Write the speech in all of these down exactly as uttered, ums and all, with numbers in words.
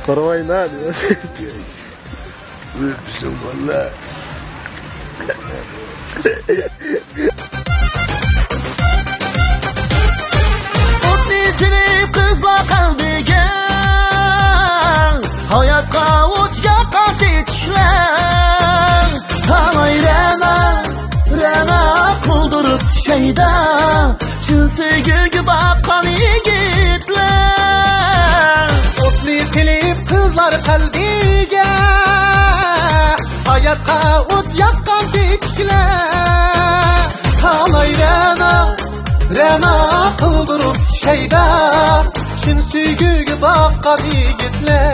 قارىمايلا. بىزنىڭ بالىلار. ئوتنى سېلىپ قىزلار قەلبىگە، ھاياتقا ئوت ياققان تېتىكلەر. تالاي رەنا، رەنا قىلدۇرۇپ شەيدا، چىن سۆيگۈگە باققان يىگىتلەر. ئوتنى سېلىپ قىزلار قەلبىگە، ھاياتقا ئوت ياققان تېتىكلەر. تالاي رەنا، رەنا قىلدۇرۇپ شەيدا، چىن سۆيگۈگە باققان يىگىتلەر.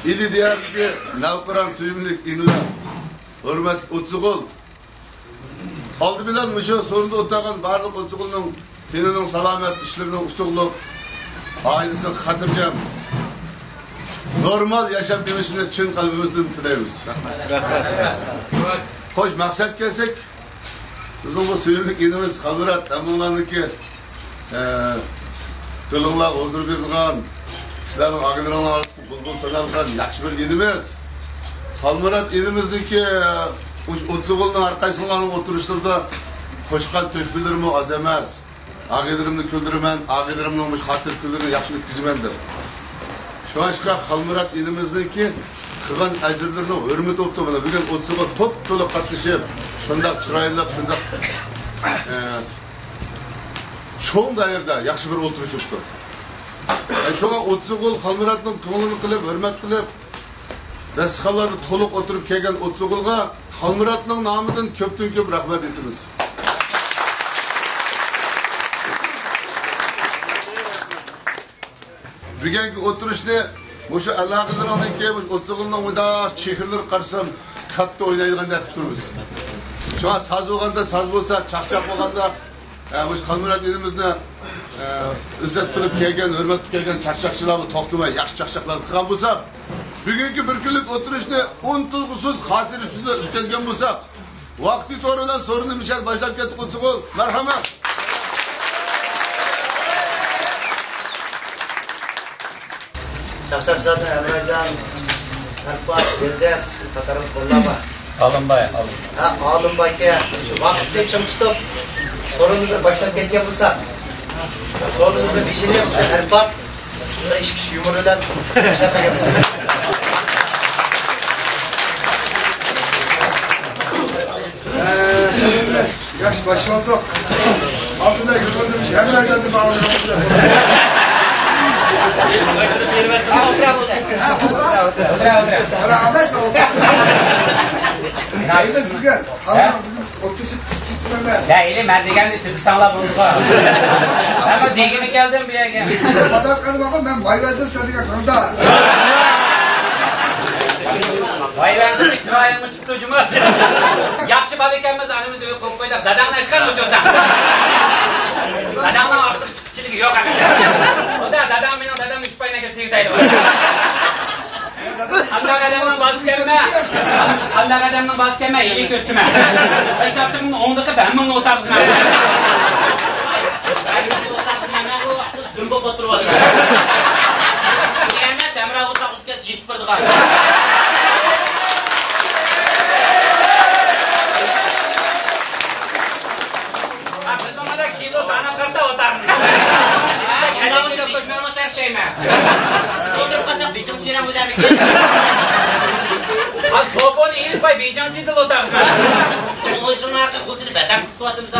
ئىلى دىيارىدىكى نەۋقىران سۆيۈملۈك ئىنىلار، ھۆرمەتلىك ئوتسىغۇل. ئالدى بىلەن مۇشۇ سورۇندا ئولتۇرغان بارلىق ئوتسىغۇلنىڭ تېنىنىڭ سالامەت، ئىشلىرىنىڭ ئۇتۇقلۇق، ئائىلىسىگە خاتىرجەم، نورمال ياشاپ بېرىشىنى چىن قەلبىمىزدىن تىلەيمىز. خوش، مەقسەتكە كەلسەك، بىزنىڭ بۇ سۆيۈملۈك ئىنىمىز خالمۇرات ھەممىڭلارنىڭكى، ئە، دىلىڭلارغا ھۇزۇر بېرىدىغان، سىلەرنىڭ ئاغىنىلىرىڭلار ئارىسىدا بۇلبۇل سانالغان ياخشى بىر ئىنىمىز. خالمۇرات ئىنىمىزنىڭكى، ئە، مۇشۇ ئوتسىغۇلنىڭ ھەر قايسىڭلارنىڭ ئولتۇرۇشلىرىدا قوشقان تۆھپىلىرىمۇ ئاز ئەمەس. ئاغىنىلىرىمنى كۈلدۈرىمەن، ئاغىنىلىرىمنىڭ مۇشۇ خاتىرە كۈنلىرىنى ياخشى ئۆتكۈزىمەن دەپ. شۇڭلاشقا خالمۇرات ئىنىمىزنىڭكى قىلغان ئەجىرلىرىنىڭ ھۆرمىتى بوپتۇ. مانا بۈگۈن ئوتسىغۇل توپ-تولۇق قاتنىشىپ، شۇنداق چىرايلىق، شۇنداق، ئە، چوڭ دائىرىدە ياخشى بىر ئولتۇرۇشۇپتۇ. ئە، شۇڭا ئوتسىغۇل خالمۇراتنىڭ كۆڭلىنى قىلىپ، ھۆرمەت قىلىپ، داستىخانلاردا تولۇق ئولتۇرۇپ كەلگەن ئوتسىغۇلغا خالمۇراتنىڭ نامىدىن كۆپتىن كۆپ رەھمەت ئېيتىمىز. بۈگۈنكى ئولتۇرۇشنى مۇشۇ ئالاقىلىرىڭدىكى مۇشۇ ئوتسىغۇلنىڭ مۇنداق چېھرىلىرىگە قارىسام، كاتتا ئوينايدىغاندەك قىلىپ تۇرىمىز. شۇڭا ساز بولغاندا ساز بولسا، چاقچاق بولغاندا، ئە، مۇشۇ خالمۇرات ئىنىمىزنى، ئە، ئىززەت قىلىپ كەلگەن، ھۆرمەت قىلىپ كەلگەن چاقچاقچىلارمۇ توختىماي ياخشى چاقچاقلارنى قىلغان بولسا، بۈگۈنكى بىر كۈنلۈك ئولتۇرۇشنى ئۇنتۇلغۇسىز خاتىرە ئۈستىدە ئۆتكۈزگەن بولساق، ۋاقتى تورى بىلەن سورۇننى مىشەل باشلاپ كەتتۇق، ئوتسىغۇل. مەرھەمەت. چاقچاقچىلاردىن ئەمراجان، ئەرپات، يىلدىز قاتارلىق بالىلار بار. ئالىمباي، ئالىم. ھە، ئالىمبايكە شۇ ۋاقىتنى چىڭ تۇتۇپ، سورۇنىمىزنى باشلاپ كەتكەن بولساق، سورۇنىمىزنىڭ بېشىنى شۇ ئەرپات، شۇ ئىككى كىشى يۇمۇر بىلەن باشلاپ بەرگەن بولسا. ئە، ياخشى باشلىۋالدۇق. ئالدىدا يۈرگەندە بىز ھەممە جايدا باغلىنىمىز. ئەمەس بۈگۈن. ئوتتۇز سەككىز كېتىپمەن. يا، ئىلى، مەن دېگەننى چىقساڭلار بولىدىغۇ. مەن دېگىلى كەلدىم بۇ يەرگە. مەن ماي بەردىم سەن دېگەن قىلدا. ماي بەردىم، چىرايىڭمۇ چىقتى جۇما. ياخشى بالا ئىكەنمىز، ئانىمىز ئۆي قويۇپ قويدۇق. داداڭنى ئاچقان ئوچۇرساڭ. داداڭنىڭ ئاغزىغا چىقىشچىلىكى يوق ئەمەس. ئۇندا داداڭ مېنىڭ دادام ئۈچ پاينى ئەكەلسە يۇتايدۇ. قانداق ئادەمنىڭ بالىسى ئىكەنمەن؟ قانداق ئادەمنىڭ بالىسى ئىكەنمەن؟ ھېلى كۆستىمەن. بىر چاقچىقىمنى ئوڭدىقى ھەممىڭنى ئوتارغىمەن. جۇمبو بوتۇرۇۋاتىمەن. ئەمەس، ھەمراھ بولساق يېتىپ بارىدىغان. ھە، بىز مانا كىلو ساناپ قارىتا ئولتۇرىمىز. ھە، ئۇنداق بولسا بېشىمنى تەرسەيمەن. ئولتۇرۇپ قالساق بېجىڭ چىرەڭ بىلەنمىكىن؟ ھە، سوپۇنى ئېلىپ قوي، بېجىڭ چىدىل ئولتۇرىمىز. شۇنىڭ ئۈچۈن ھەققى قىلچىنى بەتەم تۇتۇۋاتىمىز.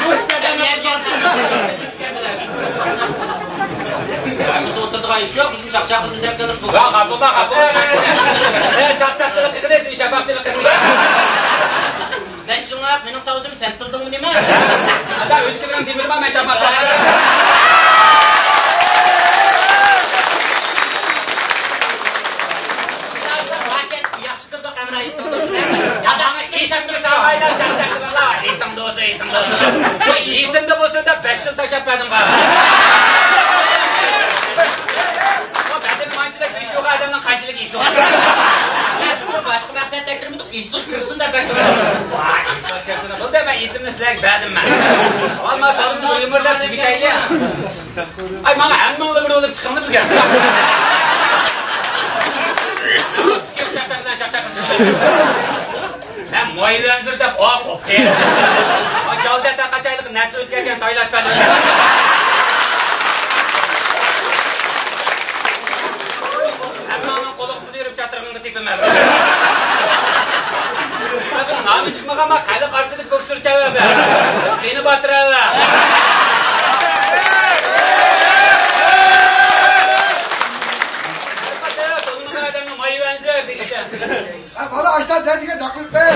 بوش بەتەم. بىز ئولتۇرىدىغان ئىش يوق، بىزمۇ چاقچاق قىلىمىز دەپ كەلدۇق. ياق، ئابدۇللا، ئابدۇللا. ئە، چاقچاقچىلىق قىلغىلى، سېنى شاپاقچىلىق قىلغىلى. مەن شۇڭا مېنىڭ تاۋزىم سەن تىلدىڭمۇ نېمە؟ ئاتا، ئۆتكۈزگەن تېمىرما مەن چاپماقتا. ياخشى تۇردۇق، ئەمرا ئېسىڭدە. يا، داداڭنى ئېسىڭدە سالمايلا، چاقچاق قىلىڭلار. ئېسىڭدە ئولتۇر، ئېسىڭدە ئولتۇر. ۋاي، ئېسىمدە بولسۇن دەپ بەش يىل تاشلاپ بەردىڭغۇ. بۇ بەدىنى مانچىلىك بېشى يوق ئادەمنىڭ قانچىلىك ئېسى بار؟ ئېسىمنى سىلەرگە بەردىم مەن. ئالما سالدىم، ئۆيۈمۈر دەپ تۈگىتەيلى. ئاي، ماڭا ھەممىڭلار بىر بولۇپ چىقىڭلار بىزگە. مەن موي بىلەن زىردەپ ئاق قوپتى. جاۋزەتە قاچايلىق نەسلى ئۆزگەرگەن تايلاپ بەردى. ھەممىڭنىڭ قولىغا پۇل يۈرۈپ چاتىرىغىنغا تېپىمەن. نامى چىقمىغان ما خەلق ئارىسىدا كۆكسۈر چاۋا بەر. سېنى باتىرا بەر. تونۇمىغان ئادەمنى ماي بەنزەر دېگەن. ھە، بالا ئاشتا دەدىگە داقىلىپ بەر.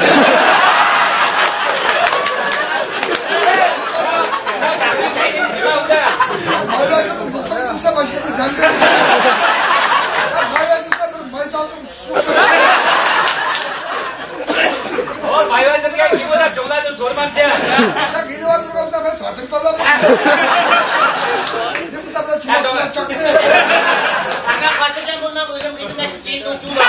مايۋازىدىن مۇتلۇق بىلسە باشقىدىن دەم بەر. مايۋازىدىن بىر ماي سالدىم. ئۇ مايۋازىدىن كىم ئويلاپ جوڭلاردىن سورىمامسەن؟ سەن مېنى ئاتتۇرمامسەن، مەن ساتىرىپ ئالامەن. نېمە قىلسام، چۇماق چۇماق چاقمىدى. ئەمما خاتىرجەم بولماڭ، ئۆزۈم قېتىمدەك جىندۇ چۇلا.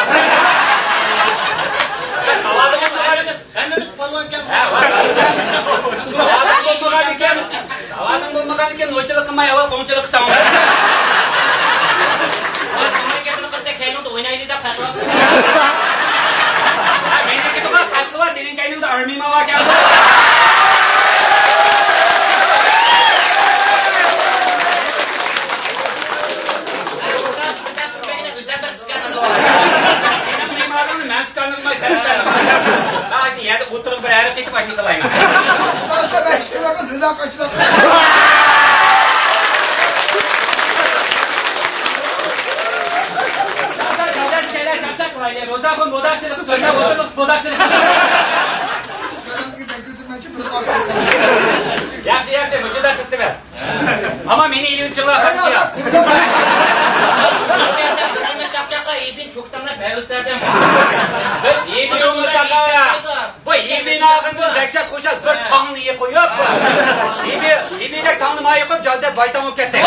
ھەممىمىز پالۋانكەن. ھە، ۋاي. ساۋاتىڭ بولمىغان ئىكەن، ساۋاتىڭ بولمىغان ئىكەن، نوچىلىق قىلماي، ئاۋۋال قوڭچىلىق قىلساڭ. ۋاي، توغرا گەپنى قىلسا، كەينىڭدە ئوينايلى دەپ پەتىۋا. ھە، مېنىڭكى بۇ پەتىۋا، سېنىڭ كەينىڭدە ئارمىيما باركەن. ئۆزۈم بىر مېنىڭ مېمارىمنى مەن سىكانىلماي سەن سىكانىلماي. ھازىر يەردە ئولتۇرۇپ بىر ھەرىكەت باشلىتىلايمەن. ئۇستاز دەپ ئەشكىرىۋەرمە، لۆلەپ قاچىلاپ. روزاخۇن بوداكچىلىقى سۆزلەپ ئولتۇرۇپ بوداكچىلىقى. ياخشى، ياخشى، مۇشۇنداق قىستىمەن. ئەمما مېنى ئېلىۋېتىشىڭلار. ئەي، ئادەم، چاقچاققا ئېپىن چوكتاڭلار بەۋلىتلەردىن. بىز ئېپىن چاقچاققا. بۇ ئېپىن ئاغىنىدىن دەھشەت خۇشال بىر تاڭنى يېقىپ قويۇپ، ئېپى، ئېپىدەك تاڭنى مايا قويۇپ، جاۋدەت بايتاڭ بولۇپ كەتتى.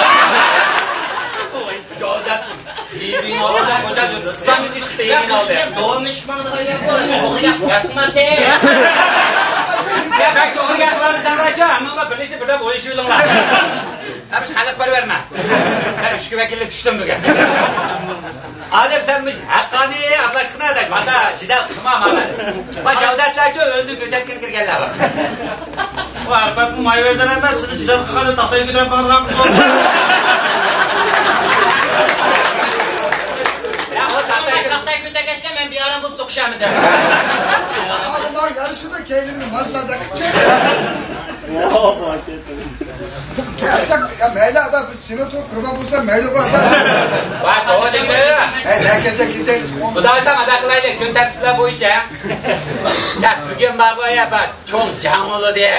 جاۋدەت ئېپىن ئاغىدىن خۇشال ئىسلام يۈزى چىقتى، ئېپىن ئالدى. دولىنىشماڭلىغان گەپ بۇ، ئوغرىلار ياتماسى. يا، بەك توغرا گەپ قىلىمىز دەڭلارچۇ، ھەممىڭلار بىرلىشىپ بىردەم ئويلىشىۋېلىڭلار. ھە، مۇشۇ خەلق بىر بەرمە. مەن ئۈچكە ۋەكىللىك چۈشتۈم بۈگۈن. ئادەم، سەن مۇشۇ ھەققانىي ئارىلاشقىنا دەپ، مانا جېدەل قىلما مانا. ما جاۋدەتلەرچۇ ئۆزىنى كۆرسەتكىلى كىرگەنلەر بار. ئۇ ئەلبەتتە مايۋەزەر ئەمەس، سېنى جېدەل قىلغاندا تاختاينى كۆتۈرۈپ بارىدىغان قىز بولدى. يا، ئۇ تاختاي تاختاي كۆتەرگەچكە مەن بىئارام بولۇپ سوقۇشامىدىم. ئالما يارىشىدا كەينىڭنى ماسلا دەپ. يا، ئەسلى، يا، مەيلى، ئادا، سېنى تۇرۇپ قۇربان بولسام مەيلى بار، ئادا. ۋاي، توۋا دېگىنە. ھەي، نەركەسلەر كېتەي. خۇدا ئايسا، ئادا قىلايلى، كۈن تەرتىپلەر بويىچە. يا، بۈگۈن بارغۇ، يا، بار. چوڭ جەڭ بولدى.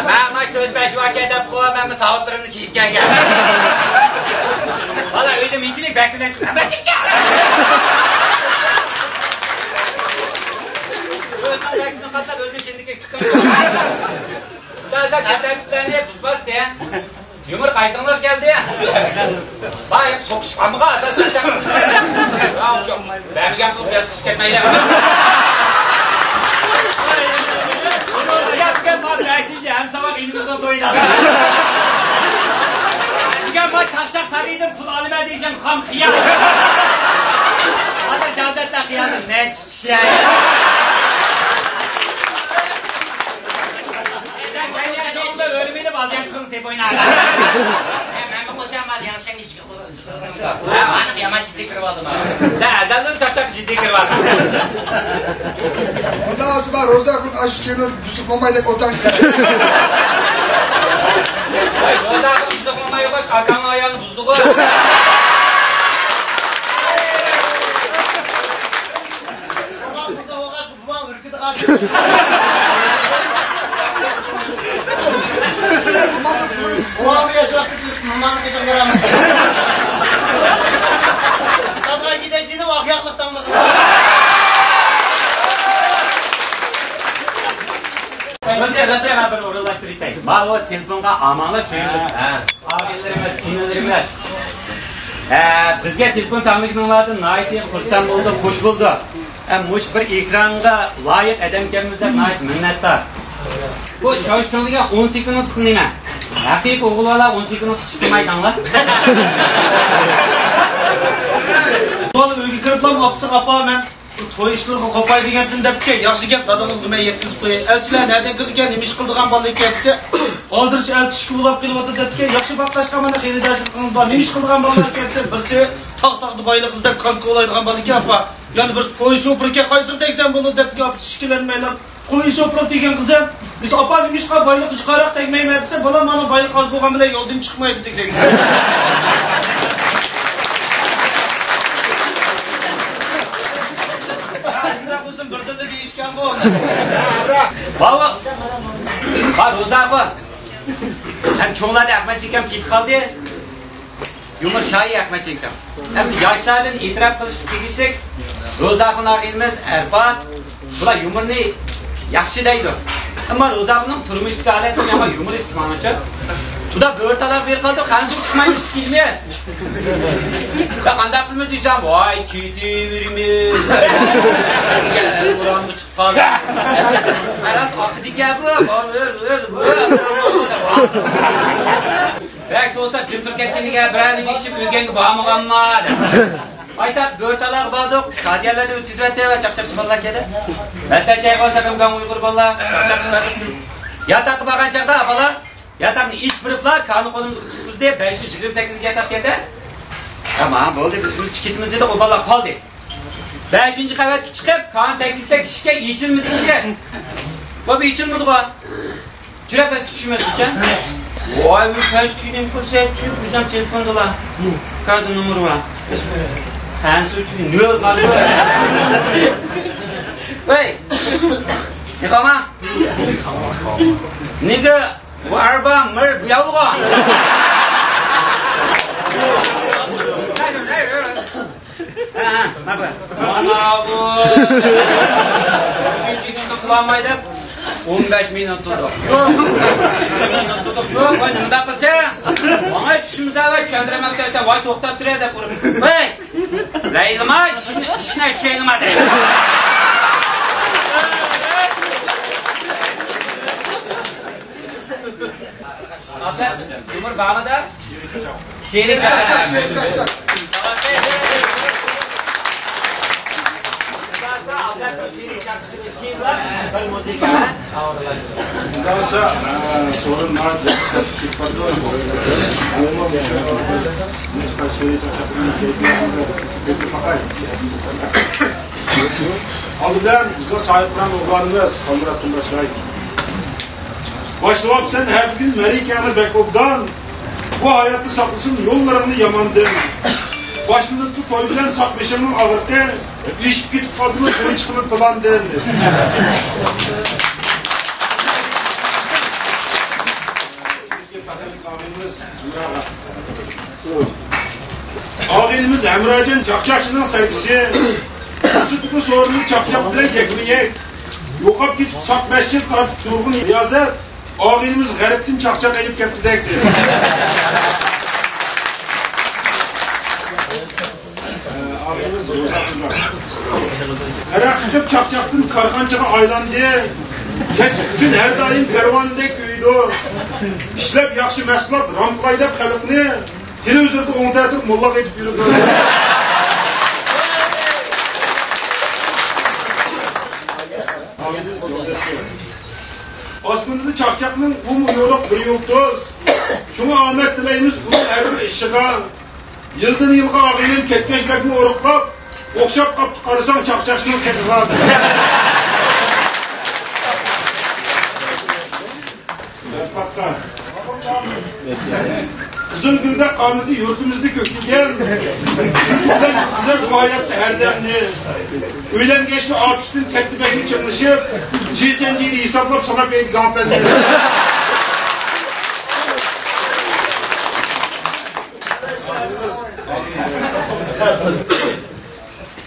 مەن ما كۆز بەش ۋاكە دەپ قويۇپ، مەن ساۋۇتلىرىمنى كىيىپ كەلگەن. بالا ئۆيدە مىنچىلىك بەك بىلەن چىقىپ، مەن كەتكەن. ئۆزىنىڭ بەكسىنى قاتلاپ، ئۆزىنىڭ كىندىكى چىقىپ. خۇدا ئايسا، كۆز تەرتىپلەرنى بۇزماستى. يۇمۇر قايسىڭلار كەلدى؟ باي، سوقۇشۇپ قالمىغان، ئاساس چاقچاق. ياق، ياق. بەرمىگەن پۇل بىلەن چىقىپ كەتمەيلى. ياق، بۈگۈن بار، بەشىنچى ھەم ساۋاق ئىنىمىزنىڭ تويىدا. بۈگۈن بار، چاقچاق سارىيىدىن پۇل ئالىمەن دېيىشىم خام خىيال. ھازىر جاۋدەتتە خىيالىم نەچچە كىشى. سەن كەلگەن چوغۇڭدا ئۆرە مېنى بالدىيان چىقىڭ سېپ ئوينار. مەنمۇ قوشامدىم، ياڭشەڭ ئىشىكى قولا. مانا يامان جىددىي كىرىۋالدىم. سەن ئەزەلدىن چاقچاق جىددىي كىرىۋالدىڭ. ئۇنداق بولسا روزا كۈن ئاشۇ كىنو بۇزۇپ بولمايدۇ ئوتاڭ. روزا كۈن بۇزۇپ بولمايدۇ، ئاكاڭنىڭ ئايالى بۇزدىغۇ. ماۋۇ تېلېفونغا ئامانلاش بېرىلىپ. ھە. ئاغىنىلىرىمىز، ئىنىلىرىمىز. ھە، بىزگە تېلېفون تەڭلىگىنىڭلاردىن ناھايىتى خۇرسەن بولدۇق، خۇش بولدۇق. ھەم مۇشۇ بىر ئېكرانغا لايىق ئادەمكەنمىز دەپ ناھايىتى مىننەتدار. بۇ شاۋشۇكاڭ دېگەن ئون سېكۇنت قىلىمەن. ھەقىقىي ئوغۇل بالا ئون سېكۇنت قىلمايدىڭلار. سولا ئۆيگە كىرىپلا ئاپىسىغا، ئاپا، مەن بۇ توي ئىشلىرىغا قوپاي دېگەنتىم دەپتىكەن. ياخشى گەپ، دادىڭىزغا مەن يەتكۈزۈپ قوياي. ئەلچىلەر نەدىن كىرىدىكەن، نېمە ئىش قىلىدىغان بالا ئىكەن دېسە، ھازىرچە ئەلچى ئىشكە ئۇلاپ قېلىۋاتىدۇ دەپتىكەن. ياخشى باك تاشقا مانا خېرىدارچىلىقىڭىز بار، نېمە ئىش قىلىدىغان بالىلار ئىكەن دېسە، بىرسى تاغ تاغدا بايلىق ئىزدەپ كانكا ئوۋلايدىغان بالا ئىكەن، ئاپا. يەنە بىرسى پويىز شوپۇرى ئىكەن، قايسىغا تەگسەم بولىدۇ دەپتىكەن ئاپىسى ئىككىلەنمەيلا. قويۇن شوپۇرى دېگەن قىزىم، بىز ئاپا نېمىشقا بايلىققا جىقراق تەگمەيمەن دېسە، بالام مانا بايلىق ئاز بولغان بىلەن يولدىن چىقمايدۇ دېگەن. شۇنداق بولسۇن، بىردىنلا دېيىشكەنغۇ. باۋا، ھا، روزا ئاپا. ھەم چوڭلاردا ئەخمەت چېكەم كېتىپ قالدى. يۇمۇر شاھى ئەخمەت چېكەم. ئەمدى ياشلاردىن ئېتىراپ قىلىشقا تېگىشلىك، روزاخۇن ئاغىنىمىز ئەرپات، بۇلار يۇمۇرنى ياخشى دەيدۇ. ئەمما روزاخۇننىڭ تۇرمۇشتىكى ھالەتلىرى يامان يۇمۇرىستىك ماڭىچۇ. تۇدا بۆرە تالاق بېرىپ قالدۇق، قانداق چىقمايمىز ئىككىمىز. يا قانداق قىلىمىز دېسەم، ۋاي كېتىۋېرىمىز. ئۇرانغا چىقىپ قالدى. راست ئاقىدىكەن بۇ، ئۆل، ئۆل، ئۆل. بەك توساپ جىم تۇرۇپ كەتكىنىگە بىرەرنى ئىچىپ ئۆلگەنگە بارمىغانما دەپ. پايتەخت بۆرە تالاغا باردۇق، كادىيەلەرنى ئۆتكۈزۈۋەتتى ۋە چاقچاقچى بالىلار كەلدى. مەسىلەن، چايغا سەپەم گاڭ ئۇيغۇر بالىلار، چاقچاق چىقاردۇق. ياتاققا بارغان چاغدا بالىلار ياتاقنى ئېچىپ بېرىپلا، كانى قولىمىزغا تۇتقۇزدى، بەش يۈز يىگىرمە سەككىزىنچى ياتاق ئىكەن-دە. تامام، بولدى، بىز ئۆزىمىز كېتىمىز دېدۇق، ئۇ بالىلار قالدى. بەشىنچى قەۋەتكە چىقىپ، كانى تەگكۈزسەك ئىشىككە ئېچىلمىدى ئىشىك. بۇ ئېچىلمىدىغۇ. چۈشۈرە پەسكە چۈشمەسمىكەن؟ ۋاي، بۇ پەسكە نېمە قىلسا چۈشۈپ، بىزنىڭ تېلېفوندىلا كارتا نومۇرى بار. قەنسۇ چۈشۈپ نۆل قالدى. ۋەي، يىقاما. نېگە بۇ ئەربا مىر بۇياۋغا. ھە، ھە، مانا بۇ. شۇ چېكىشنى قىلالماي دەپ، ئون بەش مىنۇت تۇردۇق. يوق. يوق، ۋاي، نېمە قىلسا؟ ماڭا چۈشمىسە ۋە چۈشەندۈرەمەن دېسە، ۋاي، توختاپ تۇرە دەپ ئۇرۇپ. ۋەي! لەيلىما، ئىشىكنى، ئىشىكنى ئېچىشەيلىما دەيدۇ. ئاپا، يۇمۇر بارمىدا؟ شېرىن چاقچاق. شېرىن چاقچاق. كېيىنلا بىر مۇزىكا. Dansa, sorun var. ئالدى بىلەن بىزگە ساھىبقىران ئوغلانىمىز خالمۇراتتىن باشلايلى. باشلاۋاپسەن ھەر كۈن مەرىكەڭنى بەك ئوبدان، بۇ ھاياتتا ساقلىسۇن يوللىرىڭنى ياماندىن. باشلىنىپتۇ توي بىلەن ساق بېشىمنىڭ ئاغرىقى، ئېشىپ كېتىپ قالدىمۇ توي چىقىمىز پىلاندىن. ئاغىنىمىز ھەمراجان چاقچاقچىنىڭ سەركىشى، سۈتكە سورۇنى چاقچاق بىلەن يەكمۇ يەك. يوقاپ كېتىپ ساق بەش يىل تارتىپ تۇرغۇن رىيازەت، ئاغىنىمىز غەربتىن چاقچاق ئېلىپ كەپتۇ دەيتتى. ئاغىنىمىز روزا قىلغان. ھەرە قىلىپ چاقچاقتىن كارخانىچىغا ئايلاندى. كەسىپ ئۈچۈن ھەر دائىم پەرۋانىدەك ئۆيىدۇ. ئىشلەپ ياخشى مەھسۇلات رامكىلاي دەپ خەلقنى تېلېۋىزوردا ئوڭتەتۈرۈپ موللاغا ئېيتىپ يۈرىدۇ. ئاسمىنىدا چاقچاقنىڭ ئۇمۇ يورۇق بىر يۇلتۇز. شۇڭا ئامەت تىلەيمىز ئۇنىڭ ھەر بىر ئىشىغا. يىلدىن يىلغا ئاغىنەم كەتكەچ بەكمۇ ئورۇقلاپ، ئوخشاپ قاپتۇ قارىساڭ چاقچاقچىنىڭ قېقىغا. قىزىل گۈلدەك قانىتى يۇرتىمىزدا كۆكلىگەن، بىلەن بىزەر بۇ ھاياتتا ھەردەمنى. ئۆيلەنگەچكە ئاتۇشتىن كەتتى بەكمۇ چىڭلىشىپ، جىسەنجىنى ھېسابلاپ ساناپ يەيدىغان ئاپەندى.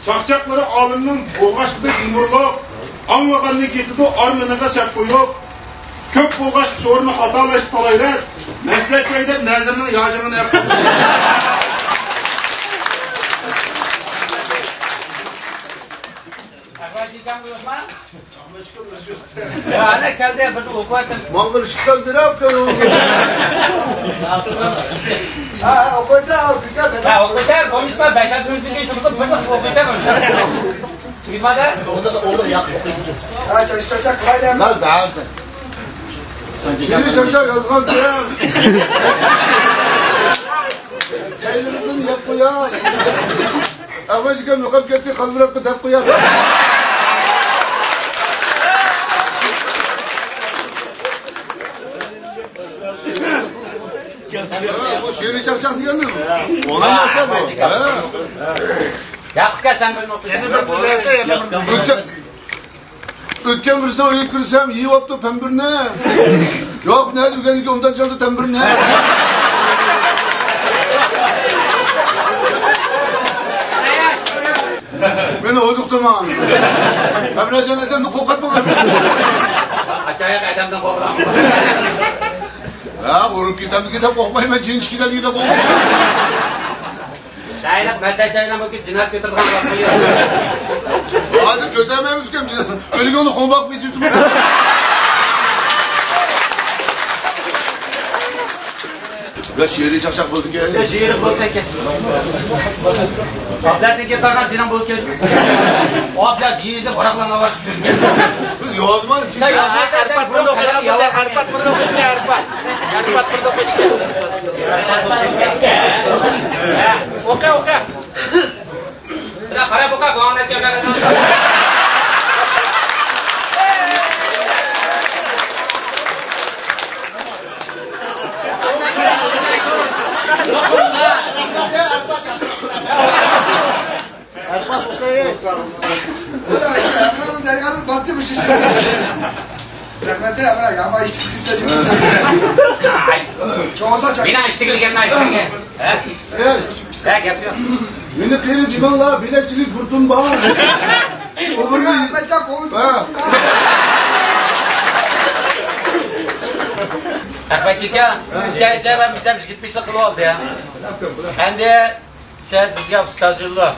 چاقچاقلىرى ئالىمنىڭ بولغاچقا بەك يۇمۇرلۇق، ئاڭلىغاننى كېتىدۇ ئارمىنىغا سەپ قويۇپ. كۆپ بولغاچقا سورۇنى خاتالاشتى تالاي رەت، مەسلىھەت جاي دەپ نەزىرنىڭ ياجىڭىنى ئەپ قويدى. يا، ئەنە كەلدى، بىر ئوقۇۋاتىمىز. ماڭا بىر ئىشقىلىپ بېرەپ كۆرۈڭ. ھە، ھە، ئوقۇيسا، ھە، بىزگە بېرىڭ. ھە، ئوقۇيسا، بولمىسا، بەش ئالتە مىنۇتتىن كېيىن چىقىپ، بىر ئوقۇيسا، بولمىسا. تۈگىدىما؟ ئورنىدا ئورنىدا ياق ئوقۇيدىكەن. ھە، چاچ چاچاق قىلايلى. مەن دەۋاتىمەن. شېئىرىي چاقچاق يازغان سەن. جايلىرىدىن يەپ قويار. ئەۋەجگە يوقاپ كەتتى، قالبىراققا دەپ قويار. بۇ شېئىرىي چاقچاق دېگەننى. ئۇنىڭ نەرسە بۇ. ھە. ياقۇپ ئاكا، سەن بىر نۇقتا. يەنە بىر نەرسە، يەنە بىر نۇقتا. ئۆتكەن بىرسىنىڭ ئۆيىگە كىرسەم، يېيىۋاپتۇ پەمبىرنى. ياق، نەدە يۈرگەنكى ئومدان چالدى تەمبىرنى. مېنى ھودۇقتىما. ئەبراجان ئادەمدىن قورقاتمىغان. ئاچاياق ئادەمدىن قورقىدۇ. ھە، ئۇرۇپ كېتەمدىكىن دەپ قورقمايمەن، جىنچىك كېتەمدىكىن دەپ قورقىمەن. دائىرە مەسەل جايلار بولۇپ جىناز كۆتۈرىدىغان ۋاقتى يوق. ھازىر كۆتۈرمەيمىزكەن، ئۆلگەننى قوماق بېتىتىپ. يا شېئىرىي چاقچاق بولدىكەن. يا شېئىرىي بولسا ئىكەن. ئابلەتنىڭ گېپى بارغان سېنىڭ بولسا. ئابلەت يېزىپ ۋاراقلارنى ئاۋارە چۈشۈرگەن. بىز يازما. سەن يازما، سەن ئەرپات بىرنى ئوقۇيدىكەن، ئەرپات بىرنى ئوقۇيدىكەن، ئەرپات. ئەرپات بىرنى ئوقۇيدىكەن. ئوقۇ، ئوقۇ. قاراپ ئوقۇ، بۇ ئاڭلاپ كەلمەگەن. رەھمەت، ئەمرا، يامان ئىشتىكلىگەن. مېنىڭ ئىشتىكلىگەنمەن، ئىشتىكلىگەن. ھە؟ ھە، گەپ يوق. مېنى قېرى دېمەڭلار، بۆلەكچىلىك بۇرتۇم بار. ئۇ بىرنى. ھە. ئەخمەت ئاكا، سىزگە ئېيتاي، مەن بىزدە يەتمىش يىل قىلىۋالدى. ئەمدى سىز بىزگە ئۇستاز يوللۇق.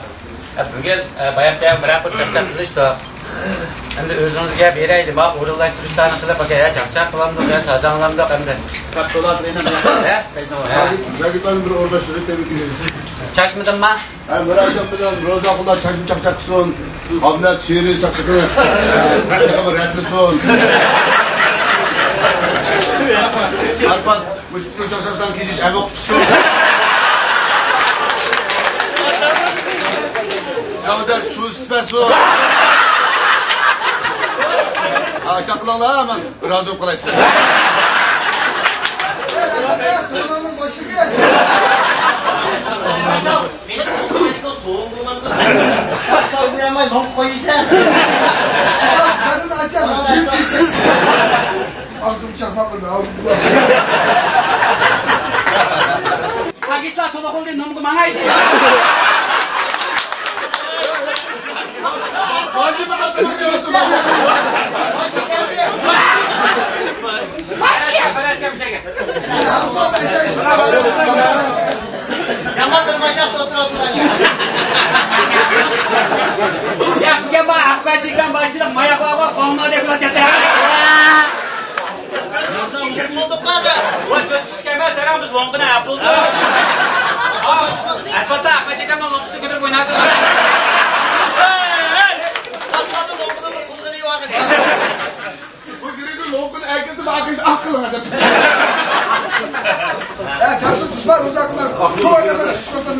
بۈگۈن بايام بىرەر قۇر تەستىق قىلىشتۇق. ئەمدى ئۆزىڭىزگە بېرەيلى، ما ئورۇنلاشتۇرۇشلارنى قىلىپ، ئاكا، يا چاقچاق قىلامدۇق، يا سازاڭلامدۇق ئەمدى. ھە؟ ھە؟ بىر ئورۇنلاشتۇرۇپ تەبرىك قىلىمىز. چاچمىدىمما؟ ھە، مىراجان بىلەن روزا ئاخۇنلار چاچنى چاقچاق قىلسۇن. ئابلەت شېئىرىي چاقچىقىنى رەتلىسۇن. ئەرپات مۇشۇ چاقچاقتىن كېچىش ئەبە قۇتۇسۇن. جاۋدەت سۇ ئىچىپ بەرسۇن. ھە، ئاشۇنداق قىلىڭلار، مەن رازى بولۇپ قالاي سىلەرگە. مېنى سوغۇق بولمامدۇ؟ ئاشتاۋنى ئالماي ماڭا قويۇۋېتە. ئاغزىم چاقماق بولدى. ساكىتلا، تولا قولدى، نومغا ماڭاي. يامان بىر ماشاق ئولتۇرۇۋاتىدۇ. يا، بۈگۈن بار ئاقبەتلىكتىن باشلىق ماياقلارغا قوڭما دەپ كېتەر. كىرىپ بولدۇق قادا. ۋاي، كۆز چۈشكەن ئەمەس، سەرەڭ بىز لوڭقىنى ئەپ بولدۇق. ئەپ بولسا ئاقبەتلىكنىڭ لوڭقىسىنى كۆتۈرۈپ ئويناۋاتىدۇ. تاسلاندا لوڭقىنىڭ بىر قۇلىقىنى يۇۋاغىدى. بۇ گىرىدىن لوڭقىنى ئەكىردى، ئاكىسى ئاق قىلىڭ دەپ. ئە، تەرتىپ تۇتسا، روزا ئاخۇنلار شۇ ئايلاردا تۇتۇشماسا.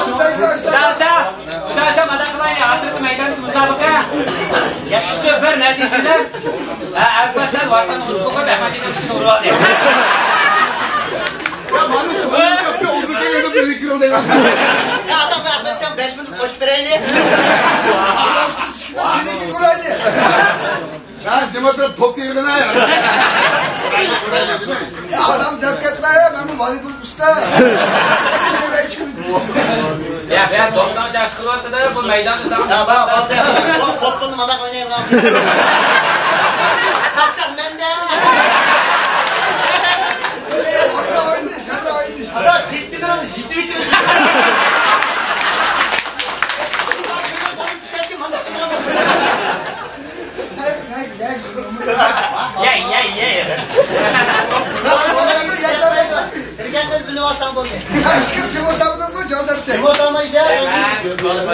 خۇدا خۇدا خۇدا، مانا قىلايلى، ھازىرقى مەيداندىكى مۇسابىقە ئۈچتە بىر نەتىجىدە، ھە، ئەلپەتتە ۋارقىراننىڭ ئۇچىغا قويۇپ، ئەخمەتجاننىڭ ئىشىكىنى ئۇرۇۋالدى. يا، مانا، يا، ئادام، ئەخمەتجان بەش مىنۇت قوشۇپ بېرەيلى. ئادام، سېنىڭكىنى ئۇرايلى. سەن جىم ئولتۇرۇپ توپ تېرىگىنە. يا، ئادام دەپ كەتمە، مەنمۇ ۋالىبول ئۇستا. يا، سەن توپنىڭ جاش قىلىۋاتىدۇ، بۇ مەيداندا ساڭا. يا، بار، بار، بار. توپ، توپنى مانا ئوينايدىغان. چاقچاق مەندە. ئادا، سېتىنىڭ يېتىۋېتىۋېتىپ.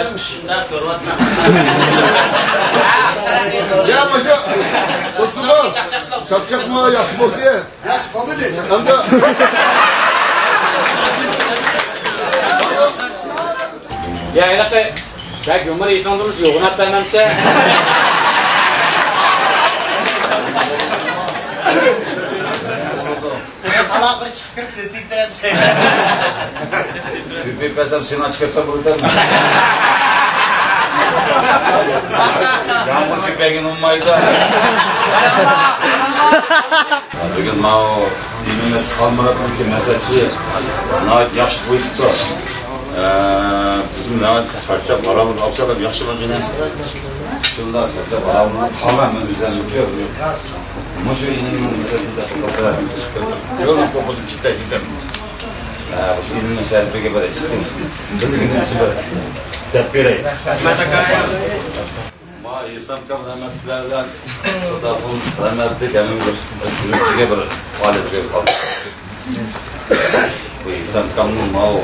شۇنداق كۆرۈۋاتىمەن. يا، ماجا. دوستۇم، چاقچاقمۇ ياخشى بولدى. ياخشى بولمىدى. ئەمدى. يا، ھېلىقى بەك يۇمۇر يېسىڭىزمۇ يوغىناپ بەرمەمسە. قالاق بىر چىقىپ كىرىپ تېتىكتىرەمسەن. تېتىكتىرەمسەن، سېنى ئاچىقىپ كەتسەم بولىدۇ. يالغۇز كېپەيگە ئۇنىمايدۇ. بۈگۈن ماۋۇ ئىلمىي خالمۇراتنىڭكى مەسەلچى ناھايىتى ياخشى قويۇپتۇ. ئە، بىزمۇ ناھايىتى چارچاپ، ھارالىنىپ، ئاپچاقلاپ ياخشى بولغىنى. شۇنداق چارچاپ، ھارالىنىپ قالغان مەن ئۆزۈمنى كۆرۈپ. مۇشۇ ئىلمىنىڭ مەسەلىسىدە قىلسا، يولنى قوپۇزۇپ چىقتى دېدىم. ئە، مۇشۇ ئىلمىنىڭ شەرىپىگە بىر ئىچتىم. بىلگىنىمچە بىر دەپ بېرەي. ما ھېسامكام رەھمەتلىكلەر بىلەن خۇداخۇن رەھمەتلىك ھەممىمىز بىر ئۈرۈمچىگە بىر پائالىيەتكە قالدۇق. بۇ ھېسامكامنىڭ ماۋۇ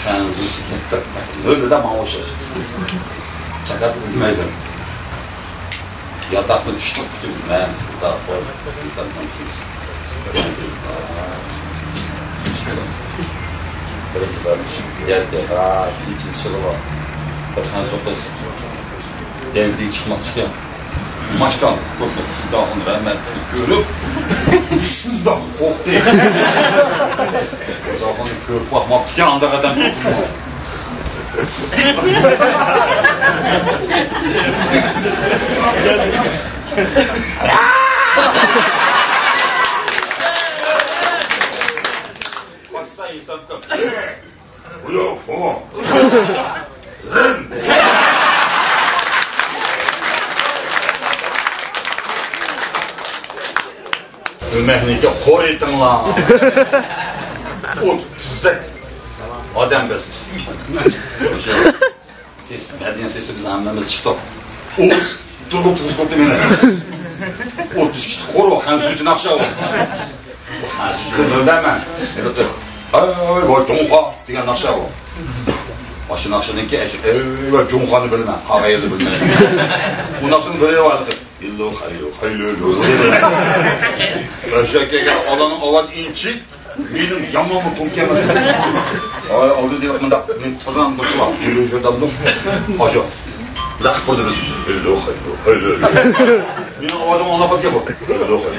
خەنزۇچە كەتتۇق. ئۆلىدە ماۋۇ شۇ. چاكات بىلمەيدۇ. ياتاقتىن چۈشتۇق مەن. بىرىنچى بار يەردە، ھا، ئىككىنچى شىلىۋا. بىر خەنزۇ قىز دەلدىگە چىقماقچىكەن. ماشكان، خۇداخۇن رەھمەتلىكنى كۆرۈپ، شۇنداق قورقتى. خۇداخۇننى كۆرۈپ باقماپتىكەن، ئانداق ئادەم. قاچسا ھېسابتا. بۇ يوق، بۇ. ئۆمەكنىڭكى خور ئېتىڭلار. ئوتتۇزدەك ئادەم بىز. سىز، مەدەنىيەت سىز، بىز ھەممىمىز چىقتۇق. ئۇ تۇرغۇن تۇرغۇزۇپ قويدى مېنى. ئوتتۇز ئىككى خور، خەنزۇچە ناخشا بۇ. بۇ خەنزۇچە بىلمەيمەن. ھەي، ۋاي جۇڭخۇا دېگەن ناخشا بۇ. ماشۇ ناخشىنىڭكى، ھەي، ۋاي جۇڭخۇانى بىلمەن، قالغان يەرنى بىلمەيمەن. بۇ ناخشىنىڭ بىرى بار. يىللۇ خەيلۇ خەيلۇ لۇ. ئاشۇ كەلگەن ئالانىڭ ئاۋازى ئىنچىك. مېنىڭ يامانمۇ قوم كەلمىدى. ئالدى دېگەن مۇنداق، مېنى قىزغان بىر قىلار. يۈرۈشۈردەمدۇ. ئاشۇ. لەق بىردە بىز. ھەيلو، ھەيلو، ھەيلو. مېنىڭ ئاۋازىمنى ئاڭلاپ قالدى بۇ. ھەيلو، ھەيلو.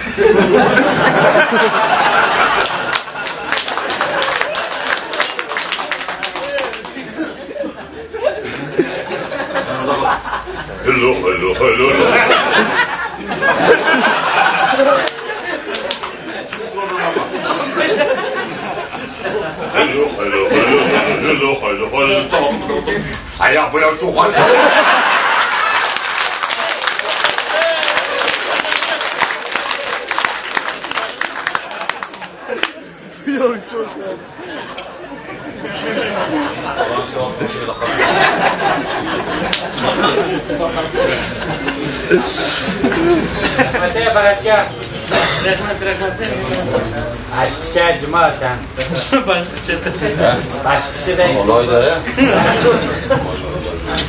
ھەيلو، ھەيلو، ھەيلو. ھەيلو، ھەيلو، ھەيلو، ھەيلو، ھەيلو، ھەيلو. ئاياغ بوياپ سۇ قاچتى. رەھمەت، بەرەكەت. رەھمەت، رەھمەت. باشقىچە جۇما سەن. باشقىچە. باشقىچە دەي. ئالاھىدە، ھە؟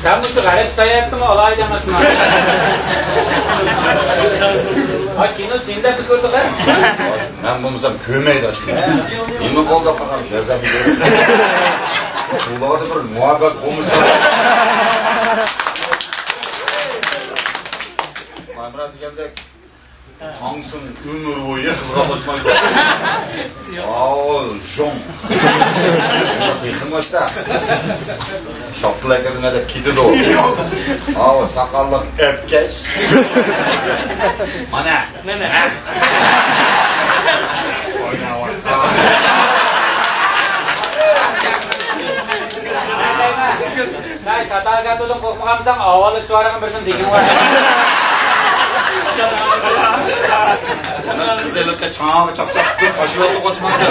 سەن مۇشۇ غەرب ساياھەتتىمۇ ئالاھىدە ئەمەسمۇ؟ ھا، كىنو سېنى دەپ كۆردۇق، ھە؟ مەن بولمىسام كۆرمەيدۇ ئاشۇنى. نېمە بولدى قاقام، ياردەم بېرىڭ. ئۇلاردا بىر مۇھەببەت بولمىسا. مامرات دېگەندەك، تاڭسۇن ئۆمۈر بويى قىزغا قوشمايدۇ. ئاۋۇ، ژۇڭ. تېخىمۇ ئاشتا. شاپتىلەك نېمە دەپ كېتىدۇ. ئاۋۇ، ساقاللىق ئەپكەش. مانا. مانا. سەن تاتارگاتودىن قورقمىغانمىسەن، ئاۋۋال شۇ ئارىغا بىرسىنى دېگىن. قىز ھېلىقى چاڭاغا چاقچاق قىلىپ تاشلىۋەتتى قوشماڭدا.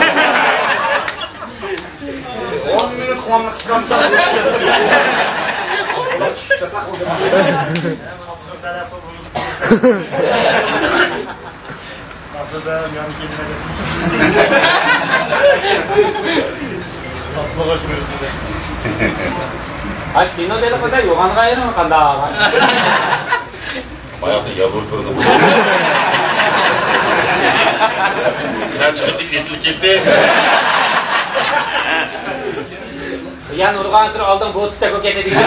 ئون مىنۇت قۇۋامنى قىسقانسا. ئاخىرىدا يان كېلمىدى. ئاش كىنو دېدى قانداق يوغانغا ئايرىڭ قانداق؟ باياقتا يالۋۇرۇپ تۇردۇم. يا چىقىپ ئېتىلىپ كەتتى. يەنە ئۇرغانسېرى ئالدىڭ بۇ تۈستەك بولۇپ كېتىدىكەن.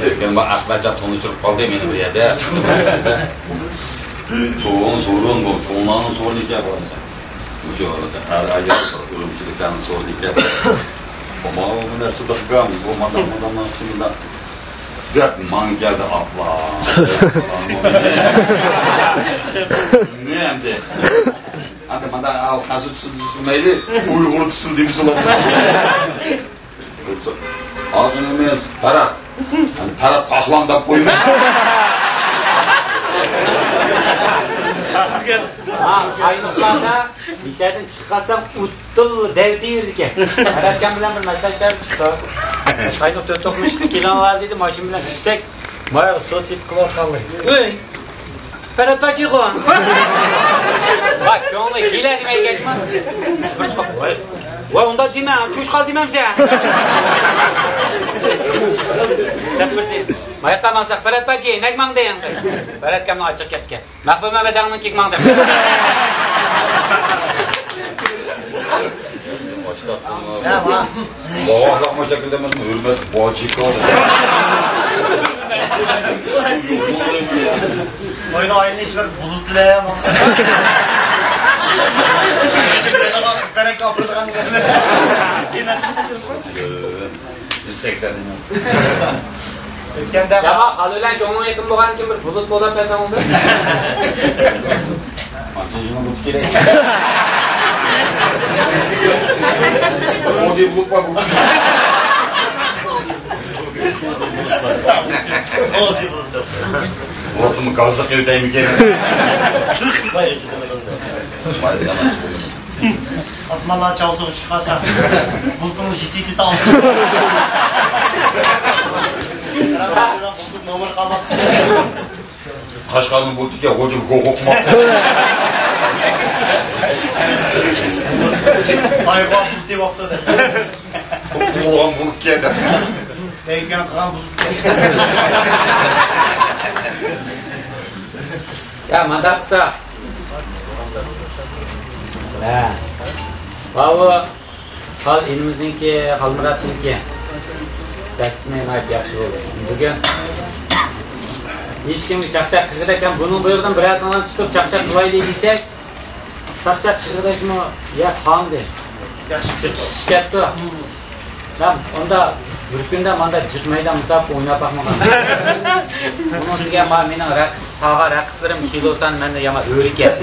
لېكىن بۇ ئەخمەتجان تونۇشتۇرۇپ قالدى مېنى بۇ يەردە. چوڭ سورۇن بۇ، چوڭلارنىڭ سورۇنى ئىكەن بۇ. مۇشۇ ئارىدا ھەر ئايال بىر ئۈرۈمچىلىكلەرنىڭ سورۇنى ئىكەن. بۇ ماۋۇ بۇ نەرسە بىر گام، بۇ مانداق، مانداق، مانداق، شۇنداق. دەپ ماڭا كەلدى ئاپلا. نېمە ئەمدى؟ ئەمدى مانداق ئاۋۇ خەنزۇ تىلى مەيلى، ئۇيغۇر تىلى دېمىسىلا. ئاغىنىمىز پەرھات. ئەمدى پەرھات قاقلام دەپ قويماي. ھا، ئاينۇقلاردا مىشەدىن چىقىپ قالسام، ئۇتتۇل دەۋېتىۋېرىدىكەن. پەرھاتكام بىلەن بىر مەسلىھەت چىقتى. ئاينۇق تۆت توققۇز ئۈچتە كېلىڭلار دېدى، ماشىنا بىلەن چۈشسەك، ماياغا سوسىيىپ قىلىۋاتقانلار. ۋەي، پەرھات پاچىغۇ. ۋاي، كۆڭلى كېلە دېمەيگەچما. بىر چىقىپ، ۋاي، ۋاي، ئۇنداق دېمە، چۈش قال دېمەمسەن. دەپ بىرسى، ماياققا ماڭساق، پەرھات پاچى، نەگ ماڭدى ئەڭدى. پەرھاتكامنىڭ ئاچچىقى كەتكەن. مەقبۇل مەمەت ئاغىنىڭ كېكى ماڭدى. بوغۇقلۇقمۇ شەكىلدە مۇشۇ ھۆرمەت باجىكا. ئاينى ئاينى ئىشلار بۇلۇتلار. يۈز سەكسەن. يامان، خالى بىلەن كۆڭلۈڭ يېقىن بولغان كىم بىر بۇلۇت بولۇپ بەرسەڭ بولدى. ئانچە يېڭى بۇلۇت كېرەك. ئودى بۇلۇت بار بۇلۇت. ئودى بۇلۇت. بۇلۇتنى گازلىق يۆتەيمىكىن؟ ئاسمانلار چاۋسىغا چۈشۈپ قالسا، بۇلۇتنىڭ جىتى تاۋ. بۇلۇت مامۇر قالماپتۇ. قاشقارنىڭ بۇلۇتى ئىكەن، غوجىغا گوغۇقماپتۇ. ئايغا بۇلۇتى ۋاقتىدا. قۇرۇلغان بۇلۇت ئىكەن. بەيگەن قىلغان بۇلۇت ئىكەن. يا، مانداق قىلسا. ھە. ماۋۇ خال ئىنىمىزنىڭكى، خالمۇراتنىڭكى دەستىنى ناھايىتى ياخشى بولدى. بۈگۈن ھېچكىمگە چاقچاق قىلغۇدەك ئەم، بۇنىڭ بۇيرۇقىدىن بىرەرسىڭلارنى تۇتۇپ چاقچاق قىلايلى دېسەك، چاقچاق قىلغۇدەكمۇ يەر قالمىدى. ياخشى چۈشۈپ كەتتى. مەن ئۇندا بىر كۈندە ماندا جىق مەيدان مۇسابىقە ئويناپ باقمىغان. ئۇنىڭ دېگەن بار، مېنىڭ رەق-، قالغان رەقىبلىرىم كىلوسان مەندىن يامان ئۆرۈكەن.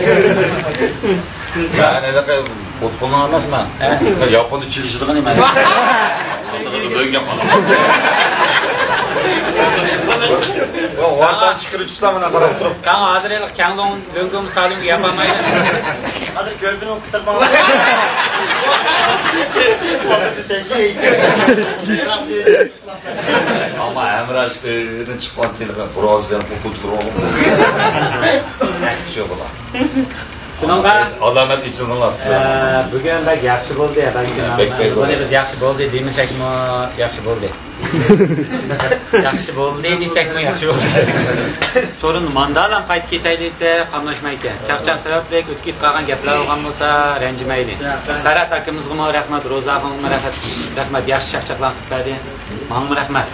مەن ھېلىقى بۇتقۇنىڭ ئەمەسمەن. ھە. ياپوندا چېلىشىدىغىنى مەن. چاتىقىدا لۆڭگە قالىمەن. ۋارتان چىقىرىپ تۇرسام مانا قاراپ تۇرۇپ. ساڭا ھازىر ھېلىقى كەڭلوڭ لۆڭگۆمۇز تالىيۇمغا ياپالمايدۇ. ھازىر كۆرپىنىڭ قىستۇرۇپ ماڭا. ئەمما ھەمراھ ئۆيدىن چىققان تېلېفون بىراز بىلەن قوقۇلتۇرۇپ ئالغان. شۇ بولا. شۇنىڭغا ئالامەت ئېچىلدىڭلار. ئە، بۈگۈن بەك ياخشى بولدى، بەلكىم. بەك، بەك بۇنى بولدى. بىز ياخشى بولدى دېمىسەكمۇ ياخشى بولدى. ياخشى بولدى دېسەكمۇ ياخشى بولدى. سورۇن ماندالام قايتىپ كېتەيلى دېسە قاملاشمايدىكەن. چاقچاق سەۋەبلىك ئۆتۈپ كېتىپ قالغان گەپلەر بولغان بولسا رەنجىمەيلى. پەرھات ئاكىمىزغىمۇ رەھمەت، روزا ئاغىمىزغىمۇ رەھمەت، رەھمەت، ياخشى چاقچاقلارنى قىلىپ بەردى. ماڭىمۇ رەھمەت.